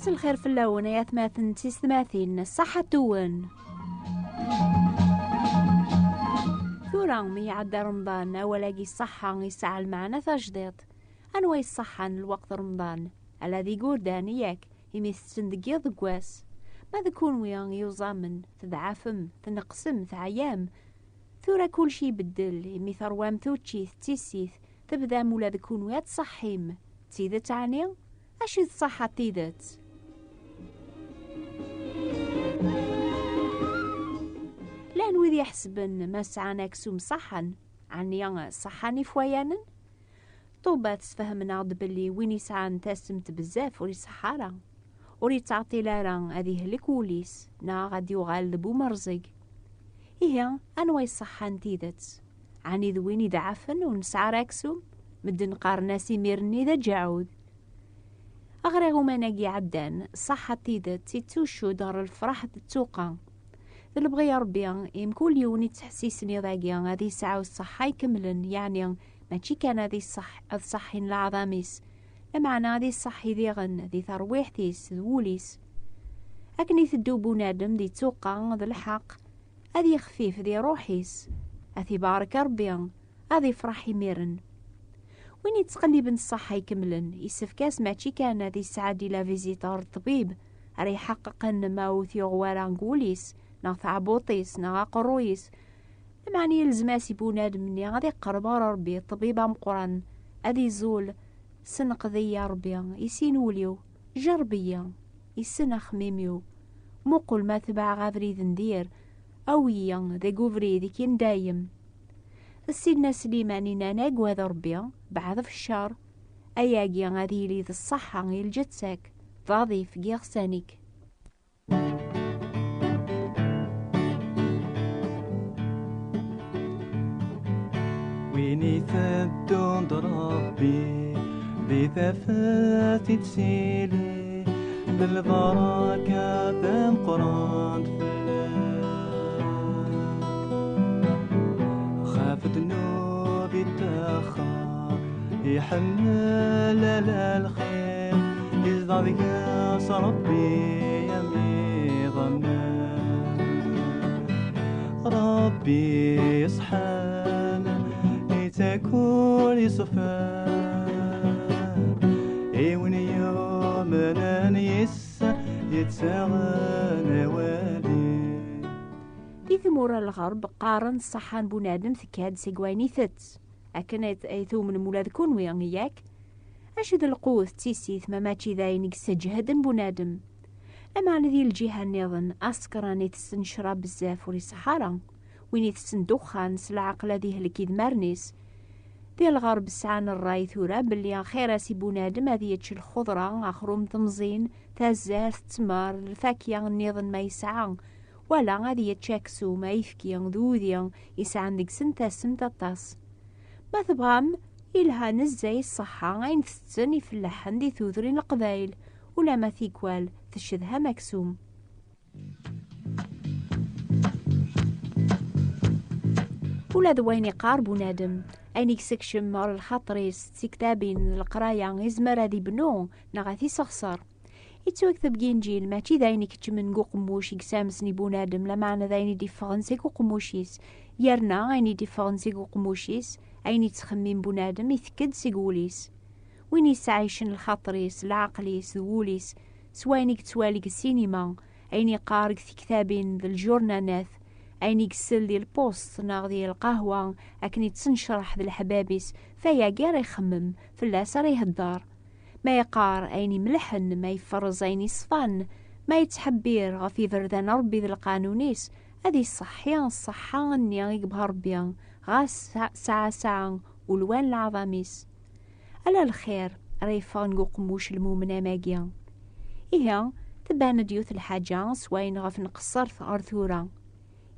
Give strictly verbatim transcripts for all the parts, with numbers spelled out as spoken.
Lxir fell-awen ay atmaten d tisetmatin, ṣaḥḥa-wen. Tura mi iɛedda Remḍan, awal-agi ṣṣaḥḥa yesɛa lmeɛna tajdiṭ. Anwa yesṣaḥḥan lweqt Remḍan? Ala d igurdan, yak, imi tetten deg yiḍ deg wass. Ma d kunwi yuẓamen, tedɛafem, tneqsem, teɛyam. Tura kullec ibeddel, imi terwam tuččit d tissit, tebdam ula d kunwi ad tṣaḥḥim. D tidet ɛni? Acu d ṣṣaḥḥa n tidet? Llan wid iḥesben ma sɛan aksum ṣaḥḥan, ɛni ṣaḥḥan ifwayanen? Ṭuba tesfehmem-aɣ-d belli win yesɛan tasemt bezzaf ur iṣaḥḥa ara, ur yettɛeṭṭil ara ad ihlek wul-is neɣ ad yuɣal d bu merẓeg. Ihi, anwa iṣaḥḥan tidet? Ɛni d win iḍeɛfen ur nesɛi ara aksum? Medden qqaren-as imir-nni d aǧaɛud. Ɣriɣ uman-agi iɛeddan, ṣṣaḥḥa n tidet ittucud ɣer lefraḥ d ttuqa. D lebɣi n Ṛebbi, i mkul yiwen ittḥessisen iḍ-agi ad yesɛu ṣṣeḥḥa ikemlen, yeɛni mačči kan ad iṣṣeḥ-, ad ṣṣeḥḥin leɛḍam-is, lameɛna ad iṣṣeḥḥi diɣen di terwiḥt-is d wul-is. Akken iteddu bunadem di ttuqa d lḥeqq, ad yexfif di ṛṛuḥ-is, ad t-ibarek Ṛebbi, ad ifreḥ imiren. Win yettqelliben ṣṣeḥḥa ikemlen, issefk-as mačči kan ad isɛeddi la visite ɣer ṭṭbib ara iḥeqqeqen ma ur t-yuɣ wara deg wul-is, neɣ taɛbuṭ-is, neɣ aqerruy-is. Lameɛna yelzem-as i bunadem-nni ad iqerreb ɣer Ṛebbi, ṭṭbib ameqqran, ad iẓul: "Senqed-iyi a Ṛebbi, i sin wul-iw, jerreb-iyi, issen axemmim-iw. Muqel ma tebɛeɣ abrid n dir, awi-yi deg ubrid i k-indayem." D Sidna Sliman i nnan: "Agad Ṛebbi, beɛd ɣef ccer." Ayagi ad yili d ṣṣeḥḥa i lǧetta-k, d aḍif deg yiɣsan-ik. Win iteddun d Ṛebbi, di tafat ittili, d lbaraka tameqqrant fell-as. Ɣef ddnub ittaxer, iḥemmel ala lxir, izdeɣ deg-s Ṛebbi am iḍemmen. Ṛebbi iṣeḥḥan, ittak ul iṣeffer, i win yumnen yis-s yettaɣen awali. Di tmura n lɣerb qqaren ṣṣeḥḥa n bunadem tekka-d seg wayen itett. Akken ay, ay tumnem ula d kunwi, yak? Acu d lqut d tissit ma mačči d ayen i yesseǧhden bunadem? Lameɛna di lǧiha nniḍen, asekran itessen ccrab bezzaf ur iṣeḥḥa ara. Win itessen ddexxan s leɛqel ad ihlek idmaren-is. Di lɣerb sɛan ṛṛay tura belli axir-as i bunadem ad yečč lxeḍra, axrum temẓin, tazart, ttmer, lfakya nniḍen ma yesɛa, wala ad yečč aksum, ayefki d wudi yesɛan deg-sen tasemt aṭas. Ma tebɣam, ilha nezzay ṣṣeḥḥa ayen tetten ifellaḥen di tudrin n Leqbayel, ulamma tikwal tecdem aksum. Ula d wayen iqqar bunadem, ayen i yessekcem ɣer lxaṭer-is d tiktabin d leqraya, izmer ad ibnu neɣ ad t-isexṣer. Yettwakteb deg Inǧil, mačči d ayen ikeččmen deg uqemmuc i yessamsen i bunadem, lameɛna d ayen i d-iffɣen seg uqemmuc-is, yerna ayen i d-iffɣen seg uqemmuc-is, ayen ittxemmim bunadem, itekk-d seg wul-is. Win yesɛicen lxaṭer-is, leɛqel-is d wul-is s wayen i yettwali deg ssinima, ayen yeqqar deg tektabin d lǧurnanat, ayen i isell di lpust neɣ di lqahwa akken ittnecraḥ d leḥbab-is, f ayagi ara ixemmem, fell-as ara ihedder. Ma yeqqar ayen imelḥen, ma yefferẓ ayen yeṣfan, ma yettḥebbir ɣef iberdan n Ṛebbi d lqanun-is, ad iṣeḥḥi ṣṣeḥḥa-nni i yebɣa Ṛebbi, ɣas sa-, sɛa sɛa ulwan leɛḍam-is. Ala lxir ara yeffɣen deg uqemmuc n lmumen am wagi. Ihi, tban-d yiwet lḥaǧa s wayen ɣef nqeṣṣer ɣer tura.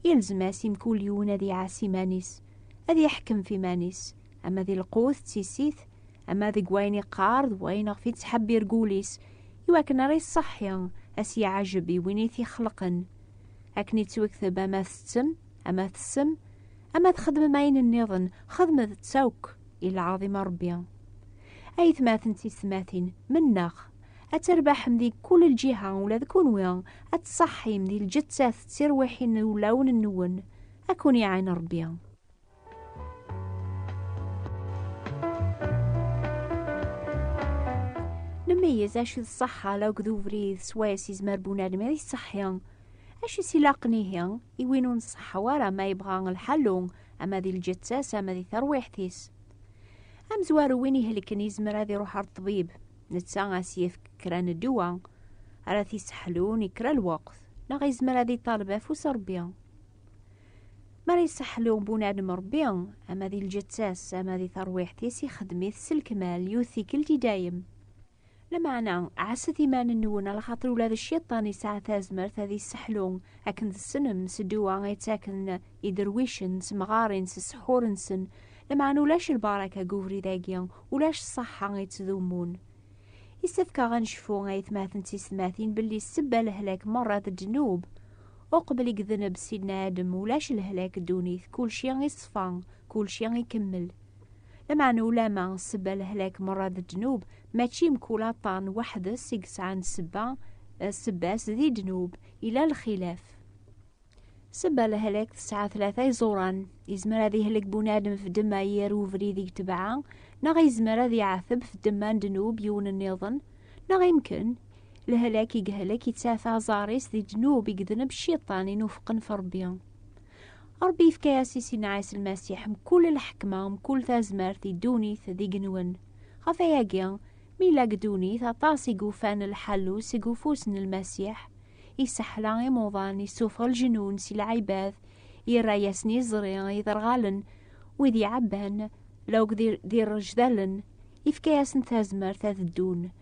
Yelzem-as i mkul yiwen ad iɛass iman-is, ad yeḥkem f iman-is, ama di lqut d tissit, ama deg wayen iqqar d wayen ɣef ittḥebbir deg wul-is, iwakken ara iṣeḥḥi, ad s-yeɛjeb i win i t-ixelqen. Akken ittwekteb, ama tettem, ama tessem, ama txedmem ayen nniḍen, xedmet-tt akk i lɛaḍima Ṛebbi. Aytmaten d tiyessetmatin, mennaɣ, Ad terbaḥem di kul lǧiha, ula d kunwi ad tṣaḥḥim di lǧettat d tirwiḥin n wulawen-nwen. Ad kun-iɛin Ṛebbi. Nmeyyez acu d ṣṣeḥḥa la akked ubrid swayes yezmer bunadem ad iṣṣeḥḥi. Acu i s-ilaqen ihi i win ur nṣeḥḥa wara ma yebɣa lḥalu, ama di lǧettas ama di terwiḥt-is? Amezwaru, win ihelken yezmer ad iruḥ ar ṭṭbib, netta a s-yefk kra n ddwa ara t-iseḥlun i kra lweqt, neɣ yezmer ad iṭaleb afus Ṛebbi. Mi ara iseḥlu bunadem Ṛebbi, ama di lǧettas ama di terwiḥt-is, ixdem-it s lekmal, yiwet tikkelt i dayem. Lameɛna, ɛasset iman-nwen, alaxaṭer ula d cciṭan yesɛa tazmert ad iseḥlu, akken tessnem, s ddwa i ttaken iderwicen s temɣarin s ssḥur-nsen. Lameɛna ulac lbaraka deg ubrid-agi, ulac ṣṣeḥḥa i ttdumun. Isefk-aɣ ad necfu, aytmaten d tisetmatin, belli ssebba lehlak merra d ddnub. Uqbel i yedneb Sidna Adem, ulac lehlak ddunit, kulci iṣfa, kulci ikemmel. Lameɛna ulama ssebba lehlak merra d ddnub, mačči mkul aṭṭan weḥd-s i yesɛan ssebba, ssebba-s di ddnub, ila lxilaf. Ssebba lehlak tesɛa tlata iẓuran. Izmer ad ihlek bunadem f ddemma yir ubrid i yetbeɛ, neɣ izmer ad iɛateb f ddemma n ddnub yiwen nniḍen, neɣ imken lehlak i yehlek yettaf aẓar-is di ddnub i yedneb cciṭan inufqen f Ṛebbi. Ṛebbi yefka-yas i Sidna Ɛisa Lmasiḥ mkul lḥekma, mkul tazmert di ddunit d igenwen. Ɣef ayagi, mi yella deg ddunit, aṭas i yufan lḥalu seg ufus n Lmasiḥ, iseḥla imuḍan, issufeɣ lejnun si lɛibad, yerra-yasen iẓri iderɣalen, wid iɛebban, lawg d, d irrejdalen, ifka-yasen tazmert ad ddun.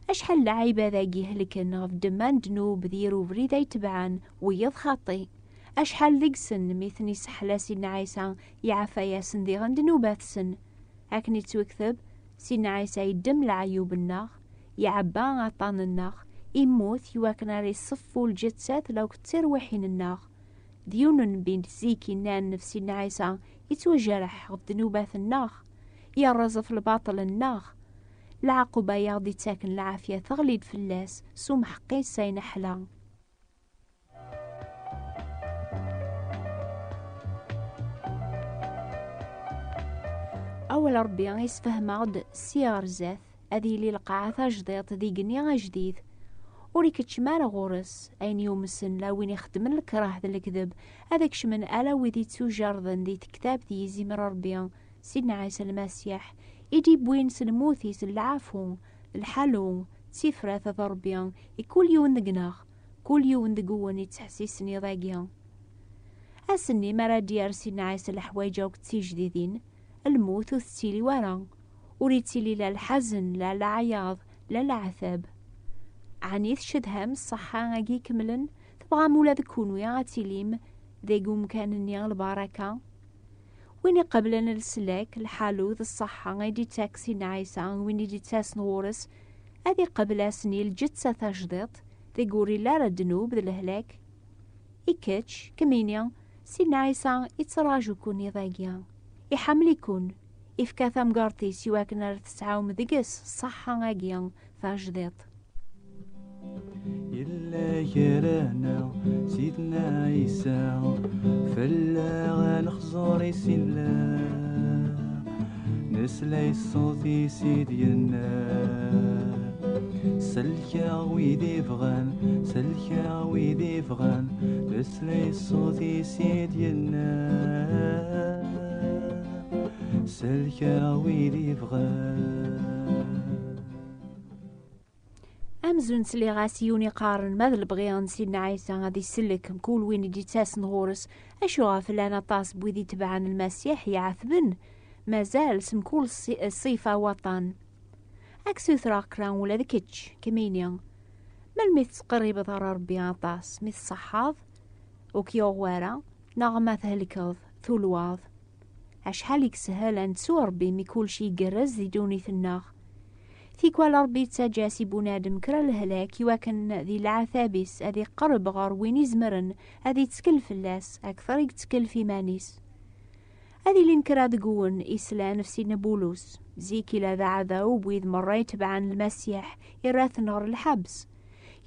Acḥal n lɛibad-agi helken ɣef ddemma n ddnub d yir ubrid ay tebɛen, wiyeḍ xaṭi. Acḥal deg-sen mi ten-iseḥla Sidna Ɛisa, iɛafa-yasen diɣen ddnubat-sen. Akken ittwekteb, Sidna Ɛisa yeddem leɛyub-nneɣ, iɛebba aṭṭan-nneɣ, immut iwakken ara iṣeffu lǧettat lawk d tirwiḥin-nneɣ. D yiwen n nnbi n zik yennan ɣef Sidna Ɛisa, ittwajerreḥ ɣef ddnubat-nneɣ, yerreẓ ɣef lbaṭel-nneɣ. Lɛaquba i aɣ-d-ittaken lɛafya teɣli-d fell-as s umḥeqqi-s ay neḥla. Awal Ṛebbi isfehmeɣ-d si ɣer zdat ad yili lqaɛa tajdiṭ d igenni ajdid. Ur ikeččem ara ɣur-s ayen yumsen, la win ixeddmen lekrah d lekdeb, ad kecmen ala wid ittujerrden di tektabt i yizimer Ṛebbi, Sidna Ɛisa Lmasiḥ, i d-iwwin s lmut-is lɛafu, lḥalu, d tifrat d Ṛebbi i kul yiwen deg-neɣ, kul yiwen deg-wen ittḥessisen iḍ-agi. Ass-nni mi ara d-yerr Sidna Ɛisa leḥwayeǧ akk d tijdidin, lmut ur tettili wara, ur ittili la lḥazen, la leɛyaḍ, la leɛtab. Ɛni tcedham ṣṣeḥḥa-agi ikemlen? Tebɣam ula d kunwi ad tilim deg umkan-nni lbaraka? Win iqeblen leslak, lḥalu d ṣṣeḥḥa i d-ittak Sidna Ɛisa, win i d-ittasen ɣur-s, ad iqebl ass-nni lǧetta tajdiṭ, deg ur illi ara ddnub d lehlak. I kečč, kemmini, Sidna Ɛisa ittraǧu-ken iḍ-agi. Iḥemmel-iken, ifka tamgerṭ-is iwakken ara tesɛum deg-s ṣṣeḥḥa-agi tajdiṭ. Yella gar-aneɣ Sidna Ɛisa, fell-aɣ ad nexẓur i s-illa. Nesla i ṣṣut-is i d-yenna: "Sellkeɣ wid ibɣan, sellkeɣ wid ibɣan." Nesla i ṣṣut-is i d-yenna: "Sellkeɣ wid ibɣan." Amzun sliɣ-as i yiwen iqqaren ma d lebɣi n Sidna Ɛisa ad isellek mkul win i d-ittasen ɣur-s, acuɣef llan aṭas n wid itebɛen Lmasiḥ iɛetben mazal s mkul ṣi-, ṣṣifa waṭṭan. Ad k-sutreɣ kra ula d kečč, kemmini. Melmi tettqerribeḍ ɣer Ṛebbi aṭas? Mi tṣeḥḥaḍ, ur k-yuɣ wara, neɣ ma thelkeḍ, tulwaḍ? Acḥal i yeshel ad nettu Ṛebbi mi kulci igerrez di ddunit-nneɣ. Tikwal Ṛebbi yettaǧǧa-as i bunadem kra lehlak iwakken di leɛtab-is ad iqerreb ɣer win izemren ad ittkel fell-as akteṛ i yettkel f iman-is. Ad ilin kra deg-wen islan ɣef Sidna Bulus. Zik ila d aɛdaw n wid merra itebɛen Lmasiḥ, irra-ten ɣer lḥebs.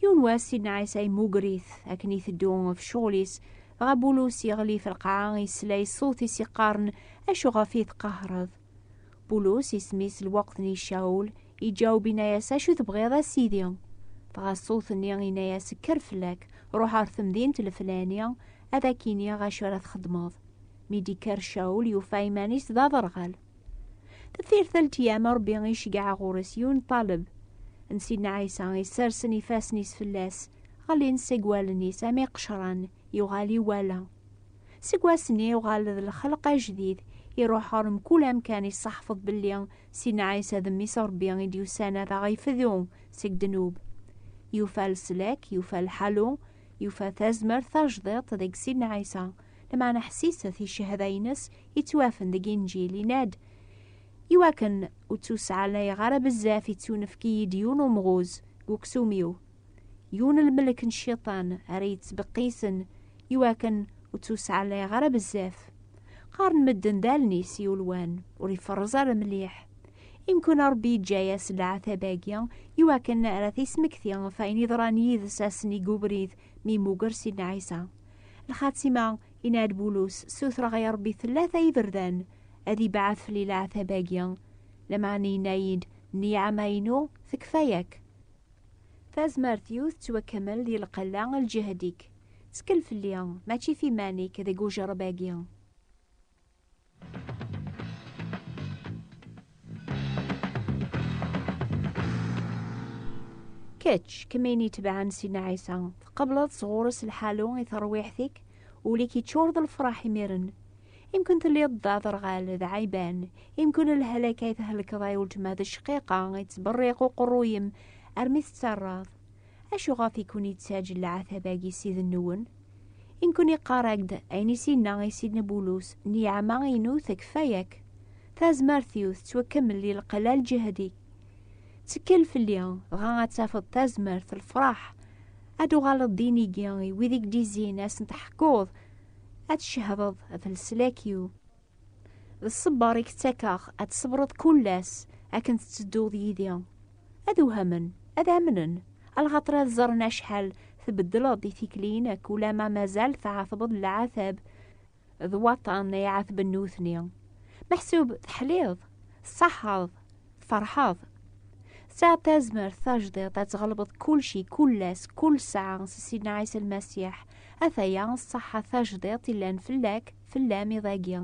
Yiwen wass Sidna Ɛisa yemmuger-it akken iteddu ɣef ccɣel-is, dɣa Bulus yeɣli ɣef lqaɛa, yesla i ṣṣut-is iqqaren: "Acu ɣef i teqqahreḍ?" Bulus, isem-is lweqt-nni Cawul, iǧaweb, inna-yas: "Acu tebɣiḍ, a Sidi?" Dɣa ṣṣut-nni inna-yas: "Kker fell-ak, ruḥ ɣer temdint leflani, ad ak-iniɣ acu ara txedmeḍ." Mi d-ikker Cawul, yufa iman-is d aderɣal. Deffir tal tiyam, Ṛebbi iceggeɛ ɣur-s yiwen ṭṭaleb n Sidna Ɛisa, issersen ifassen-is fell-as, ɣellin seg wallen-is am iqecran, yuɣal iwala. Seg wass-nni, yuɣal d lxelq ajdid, iruḥ ɣer mkul amkan, isseḥfeḍ belli Sidna Ɛisa d Mmi-s Ṛebbi i d-yusan ad aɣ-ifdu seg ddnub. Yufa leslak, yufa lḥalu, yufa tazmert tajdiṭ deg Sidna Ɛisa, lameɛna ḥsiset i ccehda-ines yettwafen deg Inǧil, yenna-d: "Iwakken ur ttusɛallayeɣ ara bezzaf, ittunefk-iyi-d yiwen umɣuz deg uksum-iw, yiwen lmelk n cciṭan ara yettbeqqisen, iwakken ur ttusɛallayeɣ ara bezzaf." Qqaren medden d allen-is i ulwan, ur iferreẓ ara mliḥ. Imkun Ṛebbi yeǧǧa-yas leɛtab-agi iwakken ara t-ismekti ɣef wayen yeḍran yid-s ass-nni deg ubrid mi yemmuger Sidna Ɛisa. Lxatima, yenna-d Bulus: "Sutreɣ i Ṛebbi tlata iberdan, ad ibɛed fell-i leɛtab-agi." Lameɛna yenna-yi-d: "Nniɛma-inu tekfa-yak." Tazmert-iw tettwakemmel di lqella n lǧehd-ik. Ttkel fell-i, mačči f iman-ik deg ujerreb-agi. Kečč, kemmini itebɛen Sidna Ɛisa, tqebleḍ sɣur-s lḥalu i terwiḥt-ik, ul-ik yeččur d lefraḥ imiren. Imken telliḍ d aderɣal, d ɛiban, imken lehlak ay thelkeḍ ay weltma d ccqiqa, yettberriq uqerruy-im armi tettarraḍ. Acu ɣef i ken-ittaǧǧa leɛtab-agi Ssid-nwen? Imken iqqar-ak-d ayen i s-yenna i Sidna Bulus: "Nniɛma-inu tekfa-yak." Tazmert-iw tettwakemmel di lqella lǧehd-ik. Ttkel fell-i, dɣa ad tafeḍ tazmert, lefraḥ. Ad uɣaleḍ d inigi i wid i k-d-izzin, ad sen-teḥkuḍ, ad tcehdeḍ ɣef leslak-iw. D ṣṣber i k-ttakeɣ, ad tṣebreḍ kul ass akken tettedduḍ yid-i. Ad uhamen, ad amnen, alaxaṭer ad ẓren acḥal tbeddleḍ i tikli-inek, ulamma mazal tɛatbeḍ leɛtab d waṭṭan ay ɛatben nutni. Meḥsub teḥliḍ, tṣaḥḥaḍ, tferḥeḍ. Tesɛiḍ tazmert tajdiṭ ad tɣelbeḍ kulci, kul ass, kul ssaɛa s Sidna Ɛisa Lmasiḥ. Ataya ṣṣaḥḥa tajdiṭ i llan fell-ak, fell-am iḍ-agi.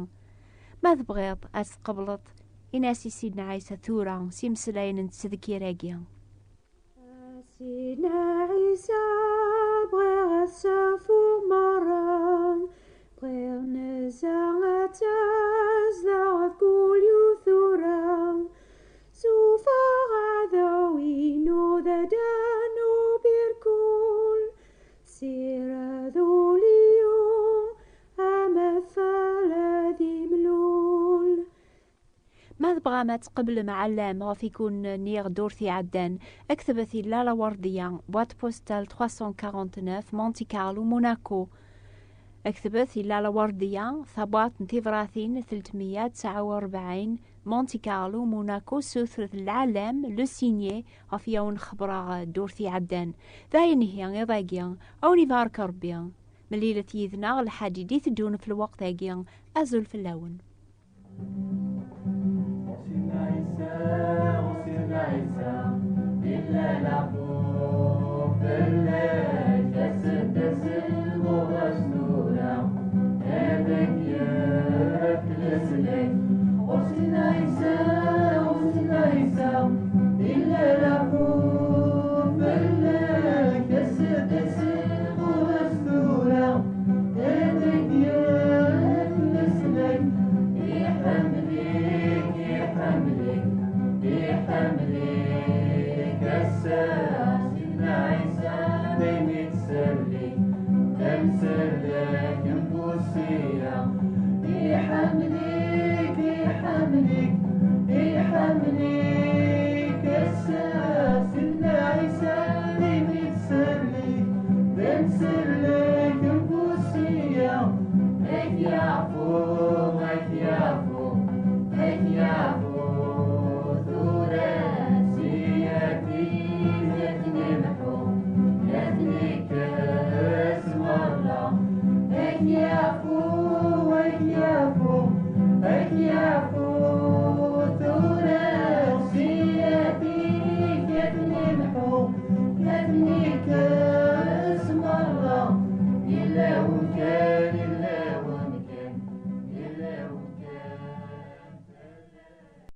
Ma tebɣiḍ ad tqebleḍ, in-as i Sidna Ɛisa tura s imeslayen n ttedkir-agi. A Sidna Ɛisa, bɣiɣ ad safuɣ merra, bɣiɣ nezha ad tazdeɣ d kul yiwet tura. Suffeɣ aɛdaw-inu d adan ubirkul, sired ul-iw am afal ad imlul. Ma tebɣam ad tqeblem aɛellam ɣef i ken-nniɣ ddurt iɛeddan, ktbet i Lalla Werdiya, boîte postale trois cent quarante-neuf, Monte Carlo, Monaco. Ktbet i Lalla Werdiya, tabwaṭ n tibratin telt meyya tesɛa u rebɛin, Monte Carlo, Monaco, sutret lɛellam, le signé, ɣef i awen-xebbreɣ ddurt iɛeddan. D ayen ihi iḍ-agi, a wen-ibarek Rebbi. Mlilet yid-neɣ lḥad i d-iteddun f lweqt-agi. Azul fell-awen. Sidna Ɛisa, Sidna Ɛisa, yella leɛfu fell-ak, as-d, as-d ɣur-s tura, ad ak-yefk leslak. Ɣur Sidna Ɛisa, ɣur Sidna Ɛisa, yella leɛfu fell-ak, as-d, as-d ɣur-s tura, ad ak-yefk leslak. Iḥemmel-ik, iḥemmel-ik, iḥemmel-ik ass-a. Sidna Ɛisa daymi tserli, d amserdak n Busiya.